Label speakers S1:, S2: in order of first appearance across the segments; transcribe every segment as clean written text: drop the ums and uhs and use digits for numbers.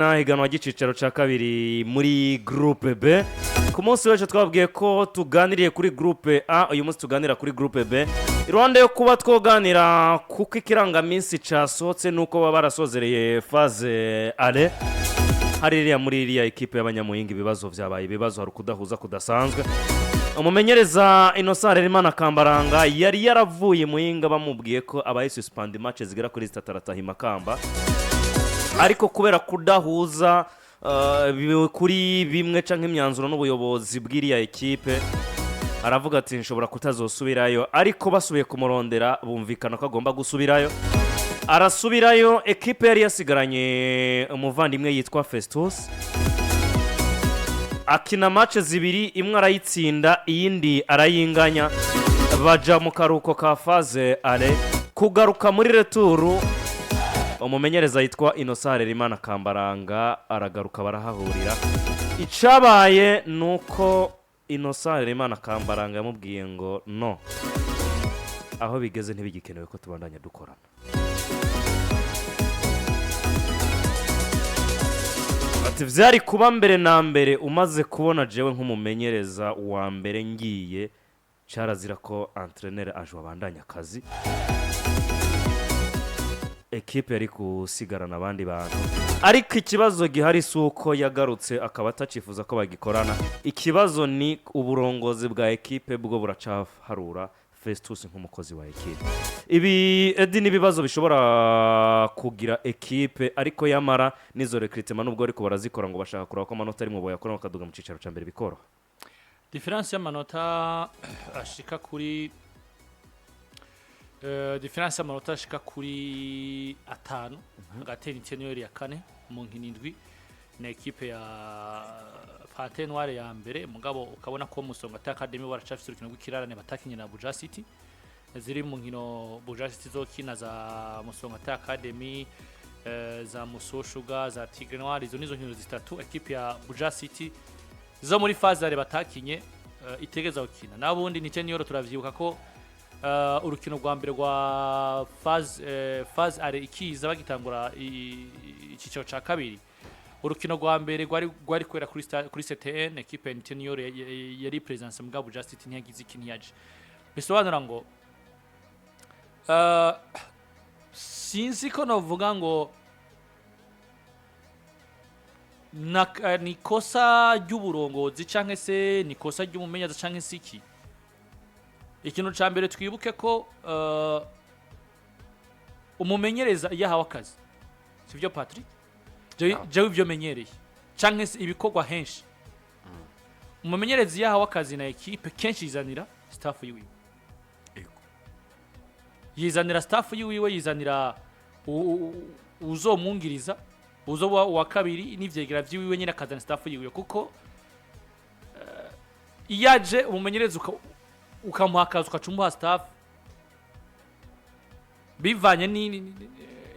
S1: Higanwa ry'icicaro cya kabiri muri groupe B. Ku munsi w'ejo twabwiye ko tuganiriye kuri groupe A, uyu munsi tuganira kuri groupe B. Iruhande yo kuba twoganira kuko ikirangaminsi cyasohotse nuko baba barasozereye phase aller hariya muri iriya ekipe y'Abanyamuyinga, ibibazo byabaye ibibazo, hari ukudahuza kudasanzwe. Umumenyereza Innocent Harerimana Kambaranga yari yaravuye Muyinga bamubwiye ko abaye suspended match zigera kuri zitatu, arataha i Makamba, ariko kubera kudahuza kuri bimwe canke imyanzuro n'ubuyobozi bw'iriya ekipe, aravuga ati: "Nshobora kutazosubirayo." Ariko basubiye kumurondera, bumvikana ko agomba gusubirayo, arasubirayo. Ekipe yari yasigaranye umuvandimwe yitwa Festus, akina match zibiri, imwe arayitsinda, iyindi arayinganya, baja mu karuhuko ka phase aller. Kugaruka muri retour, umumenyereza yitwa Innocent Harerimana Kambaranga aragaruka, barahahurira. Icabaye ni uko Innocent Harerimana Kambaranga yamubwiye ngo: "No, aho bigeze ntibigikenewe ko tubandanya dukorana." Ati: "Vyari kuba mbere na mbere umaze kubona jewe nk'umumenyereza wa mbere ngiye, carazira ko entraîneur aje abandanya akazi, ekipe yari gusigarana abandi bantu." Ariko ikibazo gihari si uko yagarutse akaba atacifuza ko bagikorana, ikibazo ni uburongozi bwa ekipe bwo buracaharura Festus nk'umukozi wa ekipe. Ibi edi n'ibibazo bishobora kugira ekipe, ariko yamara n'izo recrutement, nubwo ariko barazikora ngo bashaka kureba ko amanota ari mu boyakora bakaduga mu cyicaro cya mbere bikoroha.
S2: Différence y'amanota ashika kuri différence y'amanota ashika kuri 5 hagati ya Unité ya kane mu nkino 7 na ekipe ya Panthère Noire ya mbere. Mugabo ukabona ko Musongati Academy baracafise urukino rw'ikirarane batakinye na Buja City, ziri mu nkino Buja City zokina za Musongati Academy, za Muso Sugar, za Tigre Noire. Izo nizo nkino zitatu ekipe ya Buja City zo muri phase aller batakinye itegeza gukina. Nabundi nice niyo turavyibuka ko urukino rwa mbere rwa phase aller ikiza, bagitangura icicaro ca kabiri, urukino rwa mbere rwari kwera kuri CTN, ekipe ya Nitenior yari presence, mugabo Buja City ntiyagize iki, ntiyaje. Bisobanura ngo sinzi ko novuga ngo ni kosa ry'uburongozi canke se ni kosa ry'umumenyaza canke se iki. Ikintu ca mbere, twibuke ko umumenyereza iyo ahawe akazi, sivyo Patrick? Jewe ivyo menyereye canke se ibikorwa henshi, umumenyereza iyo ahawe akazi na ekipe, kenshi yizanira staff yiwiwe, yizanira staff yiwiwe, yizanira uzomwungiriza, uzoba uwa kabiri n'ivyegera vyiwiwe nyine, akazana staff yiwiwe. Kuko iyo aje umumenyereza ukamuha akazi, ukaca umuha staff, bivanye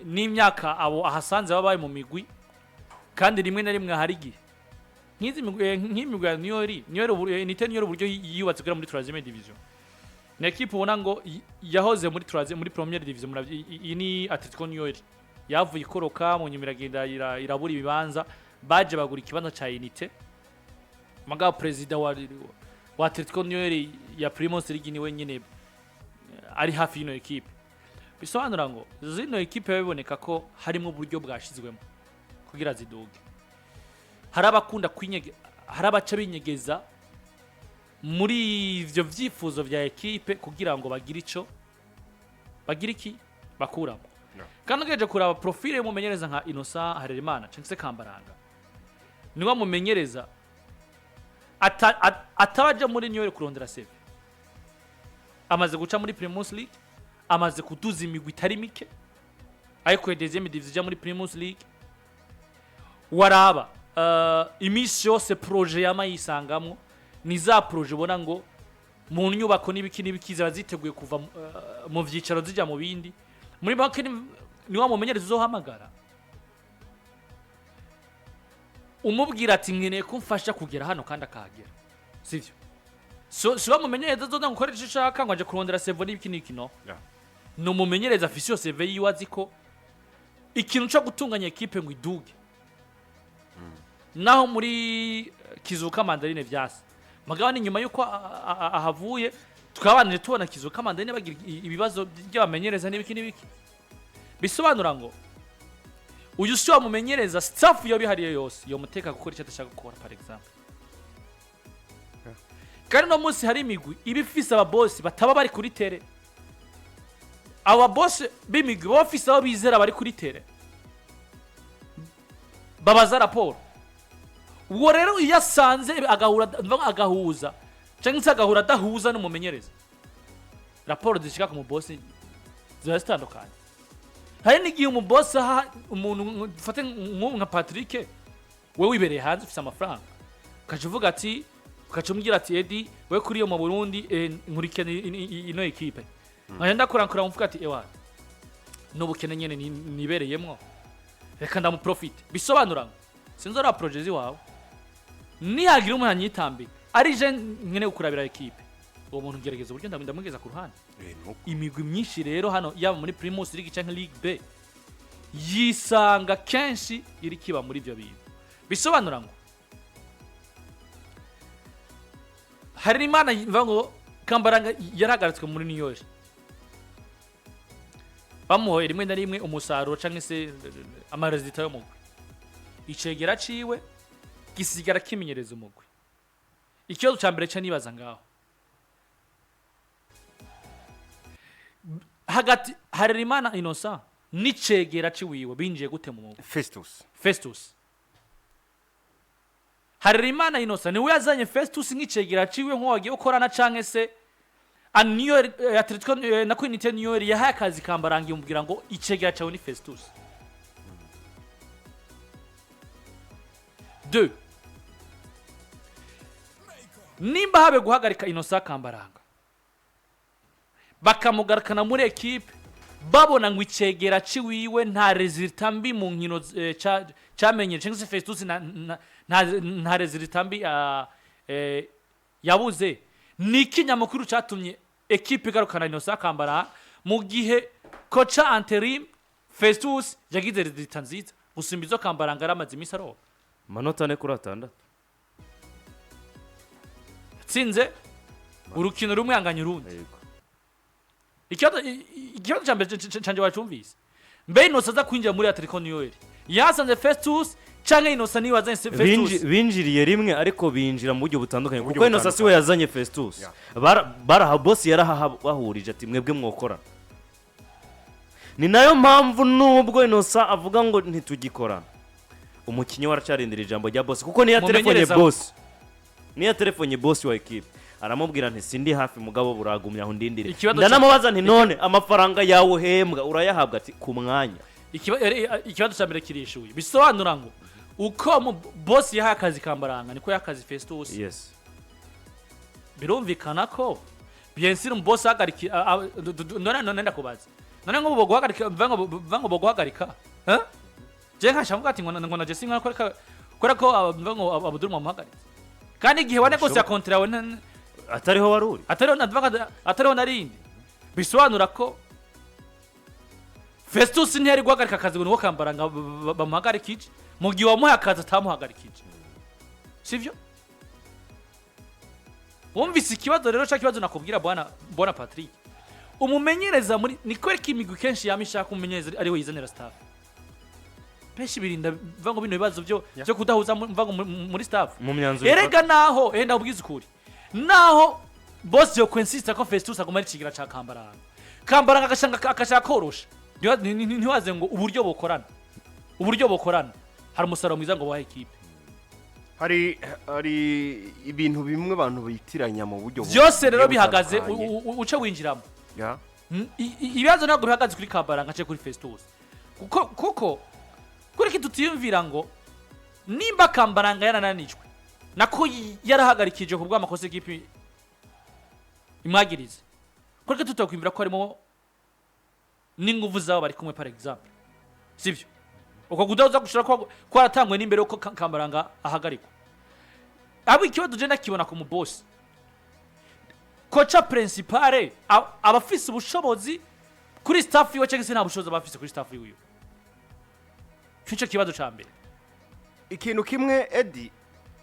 S2: n'imyaka abo ahasanze baba bari mu migwi, kandi rimwe na rimwe hari igihe nk'izi migwi, nk'imigwi ya Niyori, Nite Niyori, uburyo yubatse kugera muri troisième division, ni ekipe ubona ngo yahoze muri troisième, muri première division. Iyi ni Atletico Niyori yavuye ikoroka, mu nyuma iragenda irabura ibibanza, baje bagura ikibanza ca Unité. Mugabo perezida wa Atletico Niyori ya Primus League niwe nyine ari hafi y'ino ekipe. Bisobanura ngo zino ekipe biboneka ko harimo uburyo bwashizwemo kugira ziduge. Hari abakunda kwinyege, hari abaca binyegeza muri ivyo vyifuzo vya ekipe kugira ngo bagire ico bagire iki bakuramo. Kandi ugejeje kuraba profile y'umumenyereza nka Innocent Harerimana cyangwa se Kambaranga, niwe mumenyereza ataba aja muri New York kurondera CV. Amaze guca muri Primus League, amaze kuduza imigwi itari mike, ariko ya deuxième division ijya muri Primus League. Waraba iminsi yose projet yama yisangamwo ni za projet ubona ngo mu nyubako n'ibiki n'ibiki ziba ziteguye kuva mu vyicaro zijya mu bindi. Muri make ni wa mumenyereza uzohamagara umubwira ati: "Nkeneye ko umfasha kugera hano," kandi akahagera, sivyo? So si wa mumenyereza azoza ngo ukore icyo ushaka, ngo aje kurondera CV n'ibiki n'ibiki, no. Ni umumenyereza afise iyo CV yiwe, azi ko ikintu co gutunganya ekipe ngo iduge. Naho muri Kizuka Mandarine vyase, mugabo ni nyuma yuko ahavuye twabanije tubona Kizuka Mandarine bagira ibibazo by'abamenyereza n'ibiki n'ibiki. Bisobanura ngo uyu si wamumenyereza, staff yo bihariye yose yomuteka gukora icyo adashaka gukora, par exemple. Kandi no munsi hari imigwi iba ifise ababosi bataba bari kuri terrain. Abo babosi b'imigwi baba bafise abo bizera bari kuri terrain, babaza raporo. Uwo rero iyo asanze agahura, agahuza cyangwa se agahura adahuza n'umumenyereza, raporo zishika ku mubosi ziba zitandukanye. Hari n'igihe umubosi aha umuntu, dufate nk'ubu nka Patrick, we wibereye hanze ufise amafaranga, ukaca uvuga ati, ukaca umubwira ati: "Edi, we kuri iyo mu Burundi, nkurikirana ino ekipe." Nkajya ndakurankura mvuga ati: "Ewa, n'ubukene nyene nibereyemwo, reka ndamuprofite." Bisobanura ngo sinzora projet ziwawe, nihagira umuntu anyitambika ari je nkeneye kukurabira ekipe, uwo muntu ngerageza uburyo ndamugeza ku ruhande.
S3: Nuko.
S2: Imigwi myinshi rero hano, yaba muri Primus League cyangwa Ligue B, yisanga kenshi iri kiba muri ibyo bintu. Bisobanura ngo hari imana mva ngo Kambaranga yarahagaritswe muri New York, bamuhoye rimwe na rimwe umusaruro cyangwa se ama résultats y'umugwi, icegera ciwe gisigara kimenyereza umugwi. Ikibazo cya mbere cyo nibaza ngaho hagati, Harerimana Innocent n'icegera ciwiwe binjiye gute mu mugwi?
S3: Festus.
S2: Festus. Harerimana Innocent niwe yazanye Festus nk'icegera ciwe, nk'uwo wagiye gukorana, canke se Niyo Atletico na Queen New yahaye akazi Kambarangiye, umubwira ngo icegera cawe ni Festus. Deux, nimba habe guhagarika Innocent Kambaranga bakamugarukana muri ekipe, babona ngo icegera ciwiwe nta résultat mbi mu nkino camenye, cyangwa se Festus nta résultat mbi yabuze, ni iki nyamakuru cyatumye ekipe igarukana Innocent Kambaranga mu gihe coach intérim Festus yagize résultat nziza gusumba izo Kambaranga yaramaze iminsi aroba?
S1: Amanota 4 kuri 6.
S2: Yatsinze urukino rumwe, yanganya urundi.
S1: Yego.
S2: Ikibazo cya mbere canje wacumvise: mbe Innocent aza kwinjira muri Atletico New yasanze Festus, canke Innocent niwe wazanye Festus?
S1: Binjiriye rimwe, ariko binjira mu buryo butandukanye,
S3: Mu buryo
S1: kuko Innocent si we
S3: butandukanye.
S1: yazanye Festus. Baraha bosi yarahahurije ati: "Mwebwe mwokorana." Ni nayo mpamvu nubwo Innocent avuga ngo ntitugikorana, umukinnyi we aracarindira ijambo rya bosi, kuko niyo telefone bosi, niyo telefone bosi wa ekipe aramubwira nti: "Sindi hafi, mugabo buragumya aho ndindire." Ndanamubaza nti: "None amafaranga yawe uhembwa urayahabwa?" Ati: "Ku mwanya."
S2: Ikibazo cya mbere kirishuye. Bisobanura ngo uko mu bosi yahaye akazi Kambaranga niko yahaye akazi Festus. Birumvikana ko bien sûr boss ahagarika none ndakubaza, none ngo boguhagarika, mva ngo boguhagarika, eh je nkasha mvuga ati ngo na Jesse nka kora ko mva ngo Abdul muhagarika, kandi igihe wa négocier contrat yawe
S1: atariho wari uri.
S2: Atariho atariho narindi. Bisobanura ko Festus ntiyari guhagarika akazi ngo nuko Kambaranga bamuhagarikije, mu gihe wamuhaye akazi atamuhagarikije, sivyo? Wumvise ikibazo rero, cya kibazo nakubwira, bwana Patrick, umumenyereza muri ni kwereka imigwi kenshi yama ishaka umumenyereza ariwe yizanira staff. Benshi birinda biva ngo bino bibazo byo kudahuza mva ngo muri staff
S1: mu myanzuro.
S2: Erega naho enda ubwiza ukuri, naho boss yo kwinsista ko Festus aguma ari kigira ca Kambaranga, Kambaranga agashaka korosha, ntiwaze ngo uburyo bokorana hari umusaruro mwiza ngo bahe ekipe.
S3: Hari ibintu bimwe abantu bitiranya mu buryo
S2: Byose rero
S3: bugiye
S2: bihagaze
S3: butandukanye.
S2: Uce winjiramo. Ibibazo ntabwo bihagaze kuri Kambaranga cyangwa kuri Festus, kuko kuri iki tutiyumvira ngo nimba Kambaranga yarananijwe, nako yarahagarikije ku bw'amakosa ekipi imwagirize, kuri iki tutakwiyumvira ko harimo n'inguvu zabo bari kumwe, par exemple, sibyo? Uko kudahuza gushira ko kwaratangwe n'imbere yuko Kambaranga ahagarikwa. Abo ikibazo je nakibona ku mubosi coach principal, aba afise ubushobozi kuri staff yiwe cyangwa se nta bushobozi aba afise kuri staff yiwe? Ico kibazo ca mbere.
S3: Ikintu kimwe, Edi,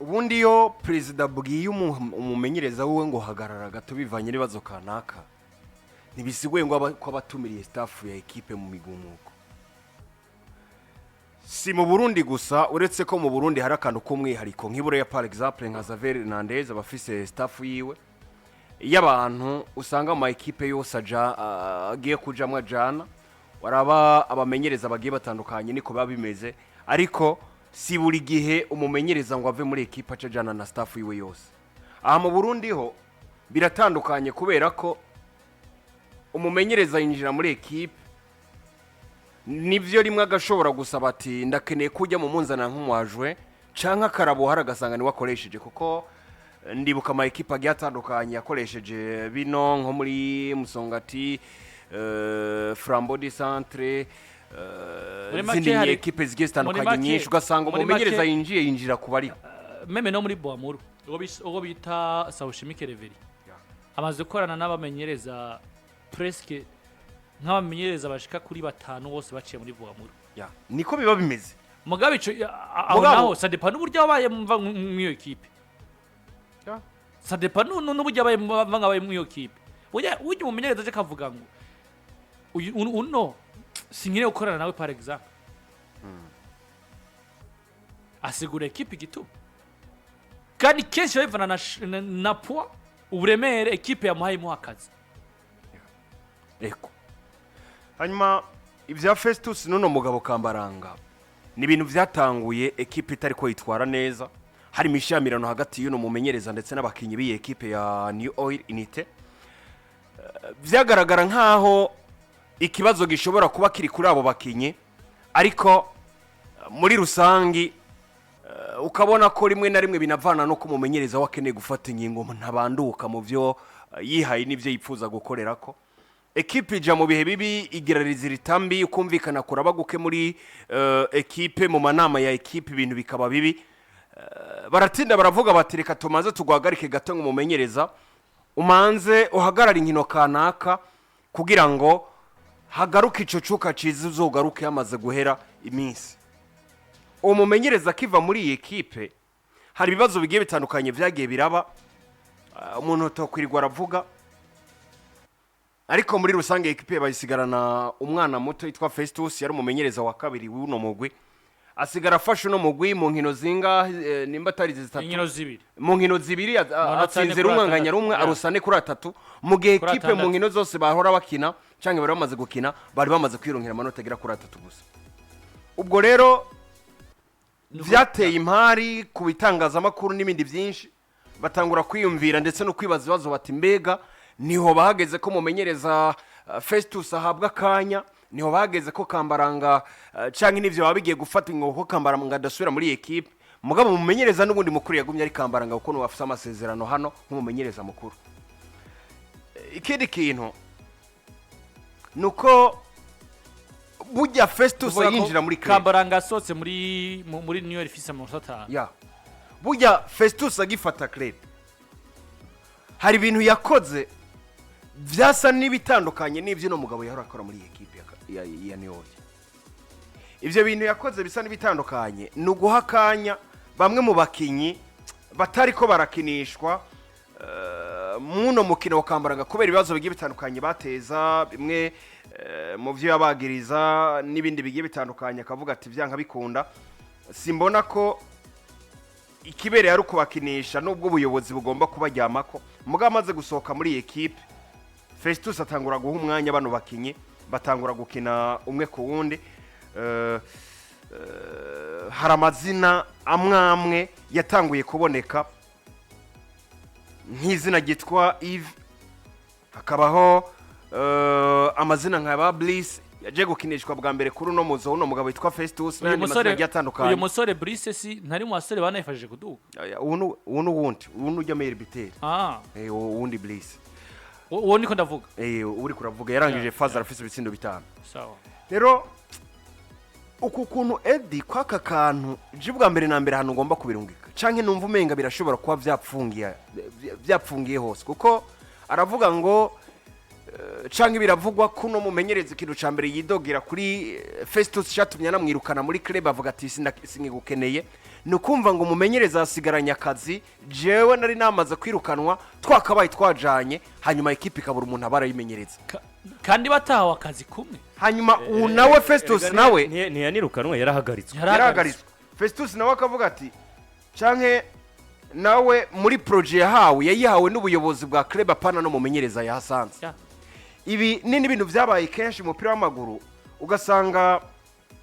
S3: ubundi iyo perezida abwiye umumenyereza wiwe ngo hagarara gato bivanye n'ibibazo kanaka, ntibisiguye ngo ko abatumiriye staff ya ekipe mu migumuko. Si mu Burundi gusa, uretse ko mu Burundi hari akantu k'umwihariko nk'ibura ya, par exemple, nka Xavier Hernandez aba afise staff yiwe. Iyo abantu usanga mu ma ekipe yose aja agiye kujamwo ajana waraba abamenyereza bagiye batandukanye, niko biba bimeze. Ariko si buri gihe umumenyereza ngo ave muri ekipe aca ajana na staff yiwe yose. Aha mu Burundi ho biratandukanye, kubera ko umumenyereza yinjira muri ekipe, nibyo, rimwe agashobora gusaba ati ndakeneye kujya mu munzana nk'umwajwe, canke akarabuhara agasanga niwe akoresheje, kuko ndibuka ama ekipe agiye atandukanye yakoresheje bino, nko muri Musongati, Flambeau du Centre,
S2: Muri make
S3: izindi ekipe zigiye zitandukanye nyinshi, ugasanga
S2: muri
S3: umumenyereza yinjiye yinjira ku bariho.
S2: Même no muri Bumamuru, uwo bita Sawushimike Reveri amaze gukorana n'abamenyereza presque nk'abamenyereza bashika kuri batanu, bose baciye muri Bumamuru.
S3: Ya, niko biba bimeze.
S2: Mugabe ico aho naho ça dépend n'uburyo wabaye mva mw'iyo ekipe. Ça dépend n'uburyo abaye mva ngabaye mw'iyo kipe. Burya umumenyereza aje akavuga ngo uyu uno sinkeneye gukorana nawe, par exemple, asigura ekipe igituma, kandi kenshi babivana na poids, uburemere ekipe yamuhaye imuha akazi.
S3: Eko hanyuma ibya Festus n'uno mugabo Kambaranga ni ibintu byatanguye ekipe itari ko yitwara neza, harimo ishamirano hagati y'uno mumenyereza ndetse n'abakinnyi b'iyi ekipe ya New Oil Unité. Byagaragara nk'aho ikibazo gishobora kuba kiri kuri abo bakinnyi, ariko muri rusangi ukabona ko rimwe na rimwe binavana no kumumenyereza we akeneye gufata ingingo ntabanduka mu byo yihaye n'ibyo yifuza gukorera, ko ekipe ija mu bihe bibi, igira résultat mbi, ukumvikana kuraba guke muri ekipe, mu manama ya ekipe ibintu bikaba bibi. Baratinda baravuga bati reka tumaze tugwagarike gato ngo umumenyereza umanze uhagarare inkino kanaka kugira ngo hagaruke ico cuka ciza, uzogaruke yamaze guhera iminsi. Uwo mumenyereza akiva muri iyi ekipe hari ibibazo bigiye bitandukanye byagiye biraba. Umuntu atokwirirwa aravuga, ariko muri rusange ekipe bayisigarana umwana muto yitwa Festus, yari umumenyereza wa kabiri w'uno mugwi, asigara afashe uno mugwi mu nkino zingahe, nimba atari zitatu?
S2: Inkino zibiri.
S3: Mu nkino zibiri
S2: Amanota ane
S3: atsinze
S2: kuri
S3: rumwe, anganya
S2: atandatu.
S3: rumwe, arusa 4 kuri 3, mu gihe
S2: Kuri
S3: ekipe mu
S2: atandatu.
S3: nkino zose bahora bakina cyangwa bari bamaze gukina, bari bamaze kwironkera amanota agera kuri atatu gusa. Ubwo rero byateye impari ku bitangazamakuru n'ibindi byinshi, batangura kwiyumvira ndetse no kwibaza ibibazo bati mbega niho bahageze ko mumenyereza Festus ahabwa akanya? Niho bahageze ko Kambaranga, canke n'ivyo baba bigiye gufata ngo ko Kambaranga adasubira muri iyi ekipe? Mugabo mumenyereza n'ubundi mukuru yagumye ari Kambaranga, kuko niwe afise amasezerano hano nk'umumenyereza mukuru. Ikindi kintu ni uko burya Festus
S2: Tuvuga ko
S3: yinjira muri club
S2: Kambaranga asohotse muri New York ifise amanota 5.
S3: Ya, burya Festus agifata club hari ibintu yakoze byasa n'ibitandukanye n'ibyo uno mugabo yahora akora muri iyi ekipe ya New York. Ibyo bintu yakoze bisa n'ibitandukanye ni uguha akanya bamwe mu bakinyi batari ko barakinishwa muno mukino wa Kambaranga kubera ibibazo bigiye bitandukanye bateza, bimwe mu byo yabagiriza n'ibindi bigiye bitandukanye, akavuga ati byanka bikunda simbona ko ikibereye ari ukubakinisha nubwo ubuyobozi bugomba kubaryamako. Mugabo amaze gusohoka muri iyi ekipe, Festus atangura guha umwanya bano bakinyi, batangura gukina umwe ku wundi. Hari amazina amwe amwe yatanguye kuboneka, nk'izina ryitwa Yves, hakabaho amazina nka ba Bliss yaje gukinishwa bwa mbere kuri uno muzo uno mugabo witwa Festus
S2: Uyu
S3: n'ayandi mazina
S2: musore
S3: agiye atandukanye.
S2: Uyu musore Brice si ntari mu basore banayifashije kuduga?
S3: Aya, ubu n'uwundi, ubu n'ujya meilleur buteur.
S2: Ah.
S3: Uwundi Bliss.
S2: Uwo niko ndavuga.
S3: Uri kuravuga yarangije phase arafise ibitsindo 5.
S2: Sawa.
S3: Rero uku kuntu, Edi, kwaka kantu je bwa mbere na mbere ahantu ngomba kubirungika canke numva umenga birashobora kuba vyapfungiye hose, kuko aravuga ngo canke biravugwa ko uno mumenyereza ikintu ca mbere yidogera kuri Festus cyatumye anamwirukana muri club, avuga ati sinkigukeneye. Ni ukumva ngo umumenyereza yasigaranye akazi, jewe nari namaze kwirukanwa, twakabaye twajanye, hanyuma ekipe ikabura umuntu aba arayimenyereza.
S2: Kandi batahawe akazi kumwe.
S3: Hanyuma ubu nawe Festus
S1: Erega
S3: nawe
S1: ntiyanirukanwe, yarahagaritswe.
S3: Yarahagaritswe. Festus nawe akavuga ati canke nawe muri projet yahawe, yayihawe n'ubuyobozi bwa club, apana n'umumenyereza yahasanze. Ibi ni n'ibintu byabaye kenshi mu mupira w'amaguru, ugasanga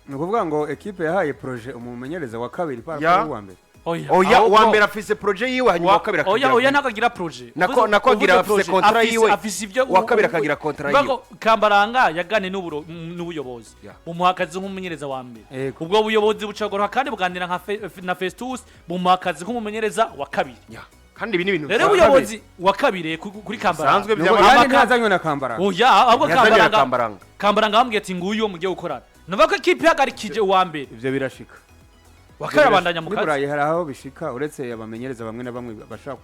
S4: Ni ukuvuga ngo ekipe yahaye projet umumenyereza wa kabiri par rapport uwa mbere?
S2: Oya,
S3: Oya,
S2: ahubwo-
S3: uwa mbere afise projet yiwe, hanyuma uwa kabiri
S2: Oya,
S3: akagira
S2: oya, ntabwo agira projet.
S3: Nako
S2: Uvuze
S3: agira afise
S2: projet,
S3: contrat yiwe.
S2: Afise ibyo.
S3: Uwa kabiri akagira contrat yiwe.
S2: Mbago Kambaranga yagane n'ubuyobozi bumuha akazi nk'umumenyereza wa mbere. Ubwo buyobozi bucagoroha kandi buganira nka na Festus, bumuha akazi nk'umumenyereza wa kabiri.
S3: Ya. Kandi ibi ni ibintu
S2: Rero
S3: bisanzwe.
S2: ubuyobozi wa kabiri kuri Kambaranga
S3: Bisanzwe
S4: Ni ukuvuga kandi ntazanywe na Kambaranga.
S2: Oya, ahubwo
S3: Ntiyazanywe na
S2: Kambaranga
S3: Kambaranga.
S2: Kambaranga bambwiye ati nguyu mugiye gukorana. Navuga ko ekipe ihagarikije uwa mbere,
S4: Ivyo birashika.
S2: wa kabiri abandanya mu
S4: Muri
S2: kazi.
S4: Burayi hari aho bishika, uretse abamenyereza bamwe na bamwe bashobora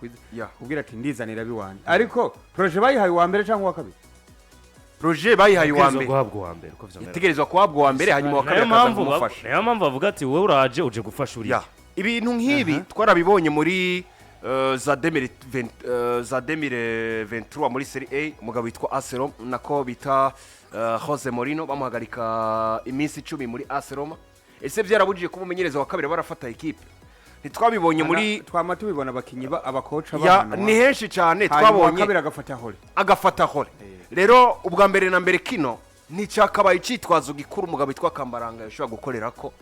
S4: kubwira ati ndizanira biwanje, ariko projet bayihaye uwa mbere cyangwa uwa kabiri?
S3: Projet bayihaye uwa
S1: Yategerezwa
S3: mbere.
S1: guhabwa uwa mbere uko vyomera.
S3: Yategerezwa kuhabwa uwa mbere, hanyuma uwa
S1: Nayo
S3: kabiri akaza
S1: mpamvu
S3: kumufasha.
S1: Nayo mpamvu bavuga ati wowe uraje uje gufasha uriya.
S3: Ya. Ibintu nk'ibi twarabibonye muri za 2023 muri Serie A, umugabo witwa AS Roma, nako bita Jose Mourinho, bamuhagarika iminsi 10 muri AS Roma. Ese byarabujije kuba umumenyereza wa kabiri barafata ekipe? Ntitwabibonye muri
S4: Twama tubibona abakinyi abakoca
S3: ya
S4: bahanwa.
S3: Ni henshi cyane
S4: Hanyuma uwa
S3: twabonye.
S4: kabiri agafata hole.
S3: Agafata hole. Rero ubwa mbere na mbere kino nticyakabaye icyitwazo gikuru umugabo witwa Kambaranga yashobora gukorera ko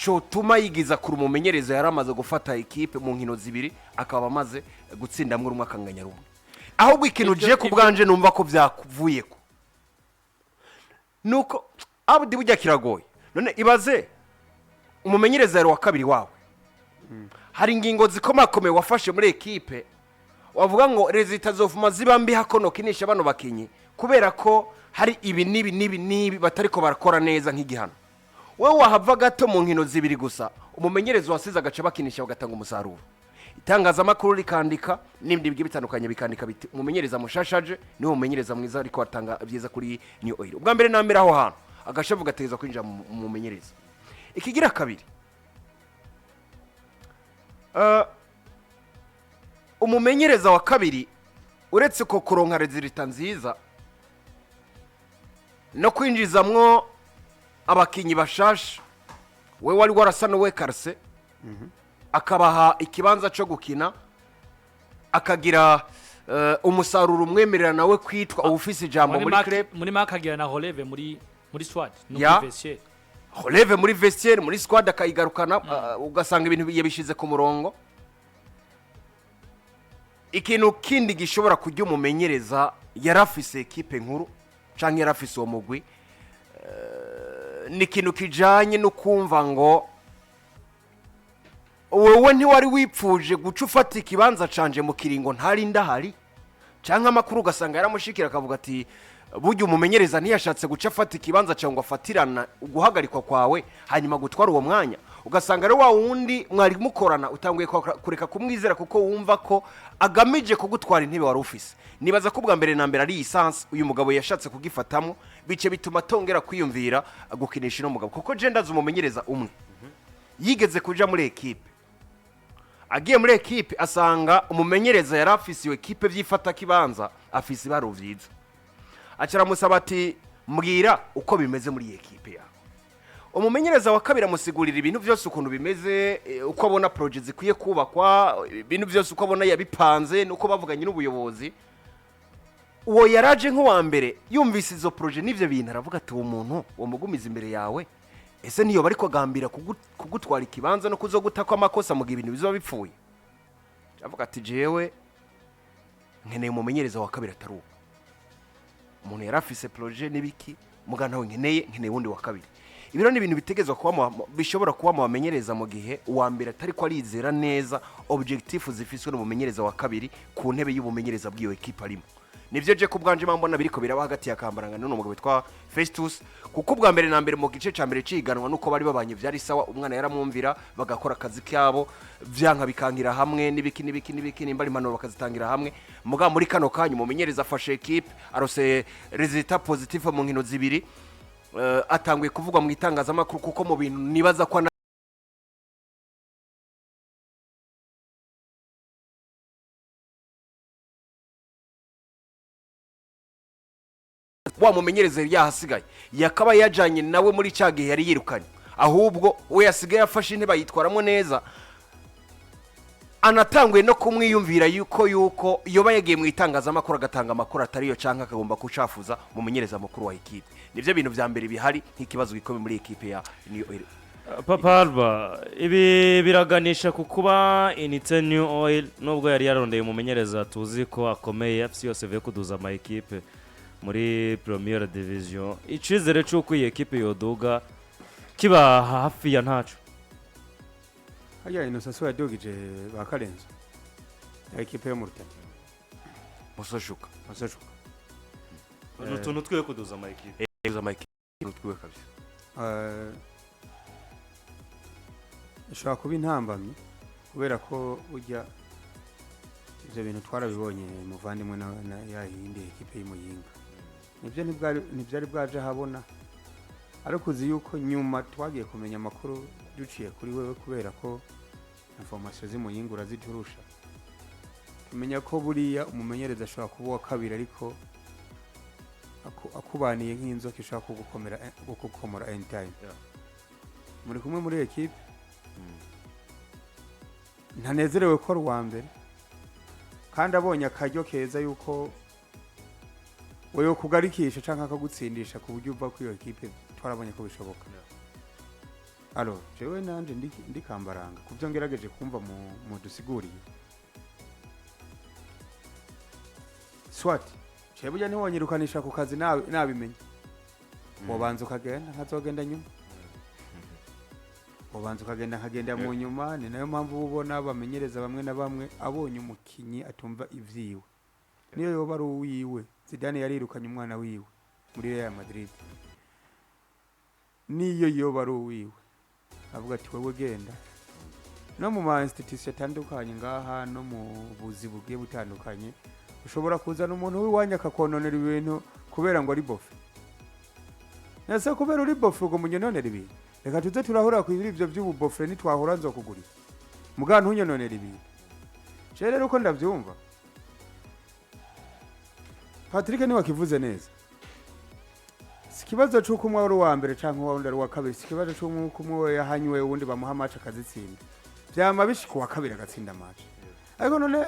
S3: cotuma yigiza kure umumenyereza yari amaze gufata ekipe mu nkino zibiri, akaba amaze gutsindamwo rumwe akanganya rumwe. Ahubwo ikintu je ku bwanje numva ko byakuvuyeko nuko Abudi burya kiragoye. None ibaze umumenyereza yari uwa kabiri wawe, hari ingingo zikomakomeye wafashe muri ekipe, wavuga ngo résultats zofuma ziba mbi hakono kinisha bano bakinyi kubera ko hari ibi n'ibi n'ibi n'ibi batariko barakora neza nk'igihano. Wowe wahava gato mu nkino zibiri gusa, umumenyereza wasize agaca bakinisha bagatanga umusaruro, itangazamakuru rikandika n'ibindi bigiye bitandukanye, bikandika biti umumenyereza mushashaje niwe mumenyereza mwiza ariko atanga byiza kuri New Oil. Ubwa mbere na mbere aho hantu agashavu gategereza kwinjira mu mumenyereza. Ikigira kabiri, umumenyereza wa kabiri uretse ko kuronka résultats nziza no kwinjizamwo abakinyi bashasha, we wari warasa n'uwe karse, akabaha ikibanza cyo gukina, akagira umusaruro umwemerera nawe kwitwa ubufise ijambo muri club.
S2: Muri make agira na relève muri squad no muri vestiaire.
S3: Relève muri vestiaire, muri squad akayigarukana, ugasanga ibintu yabishize ku murongo. Ikintu kindi gishobora kujya umumenyereza yarafise ekipe nkuru canke yarafise uwo mugwi, ni ikintu kijanye no kumva ngo wowe ntiwari wipfuje guca ufata ikibanza canje mu kiringo ntari ndahari, canke amakuru ugasanga yaramushikira akavuga ati burya umumenyereza ntiyashatse guca afata ikibanza cyawe ngo afatirana guhagarikwa kwawe hanyuma gutwara uwo mwanya. Ugasanga rero wa wundi mwari mukorana utanguye kureka kumwizera kuko wumva ko agamije kugutwara intebe wari ufise. Nibaza ko ubwa mbere na mbere ari iyi uyu mugabo yashatse kugifatamo, bice bituma atongera kwiyumvira gukinisha ino mugabo, kuko je ndazi umumenyereza umwe yigeze kuja muri ekipe, agiye muri ekipe asanga umumenyereza yari afise iyo ekipe by'ifatakibanza afise ibaro vyiza, aca aramusaba ati mbwira uko bimeze muri iyi ekipe yawe. Umumenyereza wa kabiri amusigurira ibintu byose ukuntu bimeze, uko abona projet zikwiye kubakwa, ibintu byose uko abona yabipanze nuko bavuganye n'ubuyobozi. Uwo yaraje nk'uwa mbere yumvise izo projet n'ibyo bintu, aravuga ati uwo muntu wamugumiza imbere yawe, ese niyo bari kugambira kugutwara ikibanza no kuzoguta kw'amakosa mu gihe ibintu bizoba bipfuye? Avuga ati jewe nkeneye umumenyereza wa kabiri atari uwo umuntu yari afise projet n'ibiki, muga ntawe nkeneye, nkeneye uwundi wa kabiri. Ibi rero ni ibintu bitegezwa kuba bishobora kuba mu bamenyereza mu gihe uwa mbere atari ko arizera neza objectif zifiswe n'umumenyereza wa kabiri ku ntebe y'ubumenyereza bw'iyo ekipe arimo. Nibyo je ku bwanje mbona biriko biraba hagati ya Kambaranga n'uno mugabo witwa Festus, kuko ubwa mbere na mbere mu gice ca mbere ciganwa nuko bari babanye vyari sawa, umwana yaramwumvira, bagakora akazi kabo, vyanka bikangira hamwe n'ibiki n'ibiki n'ibiki, nimba ari impanuro bakazitangira hamwe. Mugabo muri kano kanya umumenyereza afashe ekipe, arose résultat positif mu nkino zibiri, atanguye kuvugwa mu itangazamakuru, kuko mu bintu nibaza ko Wa mumenyereza yari yahasigaye, yakaba yajanye nawe muri cya gihe yari yirukanye, ahubwo we yasigaye afashe intebe ayitwaramo neza, anatanguye no kumwiyumvira yuko yoba yagiye mu itangazamakuru agatanga amakuru atariyo, cyangwa akagomba kucafuza umumenyereza mukuru wa ekipe. Nibyo bintu vya mbere bihari nk'ikibazo gikomeye muri ekipe ya New Oil.
S1: Papa Alba, ibi biraganisha ku kuba Inite New Oil, nubwo yari yarondeye umumenyereza tuzi ko akomeye, FC yose ivuye kuduza ama ekipe muri Première Division, icizere c'uko iyi ekipe yoduga kiba hafi ya ntaco.
S4: Harya Innocent yadugije ba Karenzo ya ekipe yo mu Rutana.
S3: Musoshuka.
S4: Musoshuka.
S1: Ni utuntu twiwe kuduza ama ekipe.
S3: Ama ekipe twiwe kabisa.
S4: Ishobora kuba intambamyi kubera ko ujya ibyo bintu twarabibonye, muvandimwe, na ya yindi ekipe y'Imuyinga, nibyo ntibyari bwaje ahabona, ariko uzi yuko nyuma twagiye kumenya amakuru duciye kuri wewe, kubera ko information z'Imuyinga uraziturusha, tumenya ko buriya umumenyereza ashobora kuba uwa kabiri, ariko akubaniye nk'inzoka ishobora kugukomera, kugukomora anytime. Muri kumwe muri ekipe, ntanezerewe ko ari uwa mbere, kandi abonye akaryo keza yuko wewe kugarikisha cyangwa akagutsindisha ku buryo uva kuri iyo ekipe, twarabonye ko bishoboka. Alo, jewe nanje ndikambaranga kubyo ngerageje kumva mu dusiguriye swat jewe burya ntiwonyirukanisha ku kazi nabimenye. Wobanza ukagenda, nkazogenda nyuma. Ubanza ukagenda, nkagenda mu nyuma. Ni nayo mpamvu uba ubona bamenyereza bamwe na bamwe, abonye umukinyi atumva ivyiwe, niyo yoba ari uwiwe. Zidane yarirukanye umwana wiwe muri Real Madrid, niyo yoba ari uwiwe, avuga ati: "Wewe genda." No mu ma institution atandukanye ngaha, no mu buzi bugiye butandukanye, ushobora kuzana umuntu w'iwanyu akakononera ibintu kubera ngo ari bofe. Nese kubera uri bofe ubwo munyononera ibintu? Reka tuze turahura ku ibyo by'ububofre, nitwahura nzokugurira, muga ntunyononera ibintu. Je rero uko ndabyumva, Patrick niwe wakivuze neza, si ikibazo c'uko umwe ari uwa mbere canke uwundi ari uwa kabiri, si ikibazo c'uko umwe yahanywe uwundi bamuha match akazitsinda. Vyama bishika uwa kabiri agatsinda match, ariko none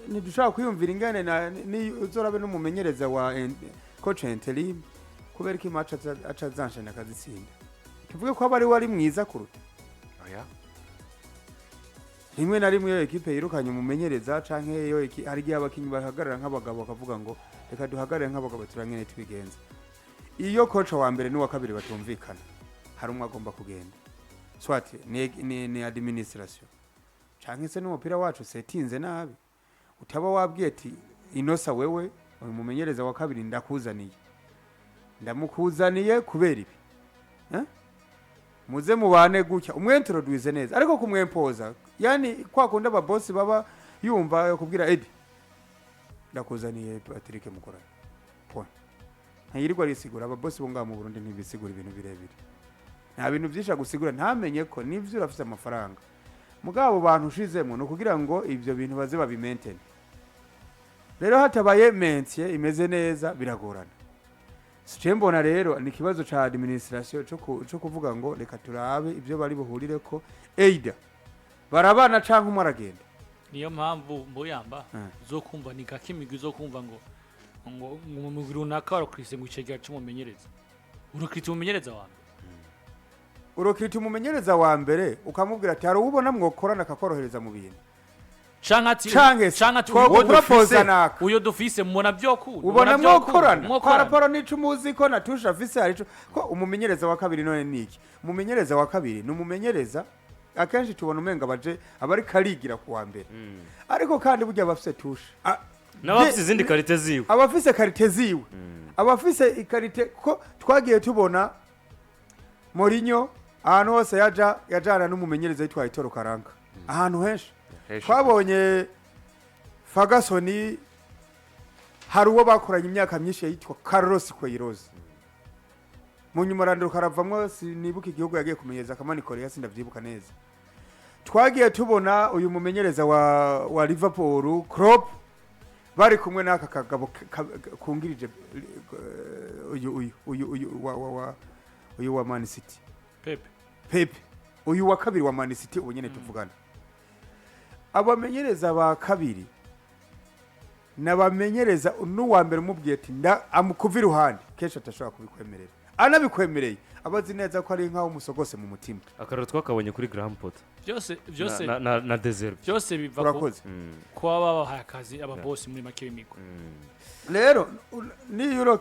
S4: ntidushobora kwiyumvira ingene ni uzorabe n'umumenyereza wa coach interim, kubera ko match aca azanshana akazitsinda, tuvuge ko aba ari we ari mwiza kuruta?
S3: Oya.
S4: Rimwe na rimwe iyo ekipe yirukanye umumenyereza canke iyo hari igihe abakinyi bahagarara nk'abagabo, bakavuga ngo: "Reka duhagarare nk'abagabo, turangene tubigenza." Iyo coach wa mbere n'uwa kabiri batumvikana, hari umwe agomba kugenda, soit ni administration canke se n'umupira wacu setinze nabi, utaba wabwiye ati: "Inosa, wewe uyu mumenyereza wa kabiri ndakuzaniye, ndamukuzaniye kubera ibi, eh? Muze mubane gutya," umwentroduise neza. Ariko kumwempoza, yani kwa kundi ababosi baba yumva kubwira Edi: "Ndakuzaniye Patrick, mukorane," point. Ntiyirirwa arisigura. Ababosi bo ngaha mu Burundi ntibisigura ibintu birebire, nta bintu byinshi agusigura, ntamenye ko nivyo urafise amafaranga, mugabo abo bantu ushizemo ni ukugira ngo ibyo bintu baze babimentene. Rero hatabaye maintien imeze neza, biragorana. Sice mbona rero ni ikibazo ca administration co kuvuga ngo reka turabe ibyo bari buhurire ko, either barabana canke umwe aragenda.
S2: Niyo mpamvu mbuyamba uzokumva ni gake imigwi uzokumva ngo mu mugwi runaka warakrise ngo icegera c'umumenyereza, urakritse umumenyereza wa mbere.
S4: Urokita umumenyereza wa mbere, ukamubwira ati: "Hari uwubona mwokorana akakorohereza mu bintu?"
S2: Canke ati
S4: Canke se,
S2: canke ati
S4: twogupropose naka.
S2: Uyo dufise mubona vyokunda?
S4: Ubona mwokorana?
S2: Mwokorana.
S4: Paraporo nico umuzi ko natusha afise, hari ico ko umumenyereza wa kabiri. None niki umumenyereza wa kabiri? Ni umumenyereza akenshi tubona umenga baje aba ariko arigira ku wa mbere, ariko kandi burya aba afise touche.
S1: N'abafite izindi qualité ziwe.
S4: Aba afise qualité ziwe, aba afise i qualité ko twagiye tubona Mourinho ahantu hose yaja yajana n'umumenyereza yitwa Aitor Karanka, ahantu henshi.
S3: Henshi.
S4: Twabonye Ferguson, hari uwo bakoranye imyaka myinshi yitwa Carlos Queiroz, mu nyuma aranduka aravamwo, sinibuka igihugu yagiye kumenyereza, Kamani Korea, sindavyibuka neza. Twagiye tubona uyu mumenyereza wa Liverpool, Klopp, Bari kumwe n'aka kagabo kungirije, uyu wa uyu wa Man City.
S2: Pepe.
S4: Pepe, uyu wa kabiri wa Man City ubu nyene tuvugana. Abamenyereza ba kabiri nabamenyereza n'uwa mbere umubwiye ati nda amukuva iruhande, kenshi atashobora kubikwemerera. Anabikwemereye aba azi neza ko ari nkaho umusogose mu mutima.
S1: Akararo twakabonye kuri Graham Potter
S2: Byose byose
S1: na De Zerbi.
S2: Byose biva ku
S4: Urakoze.
S2: Kuba babahaye akazi ababosi muri make b'imigwi.
S4: Rero niyo.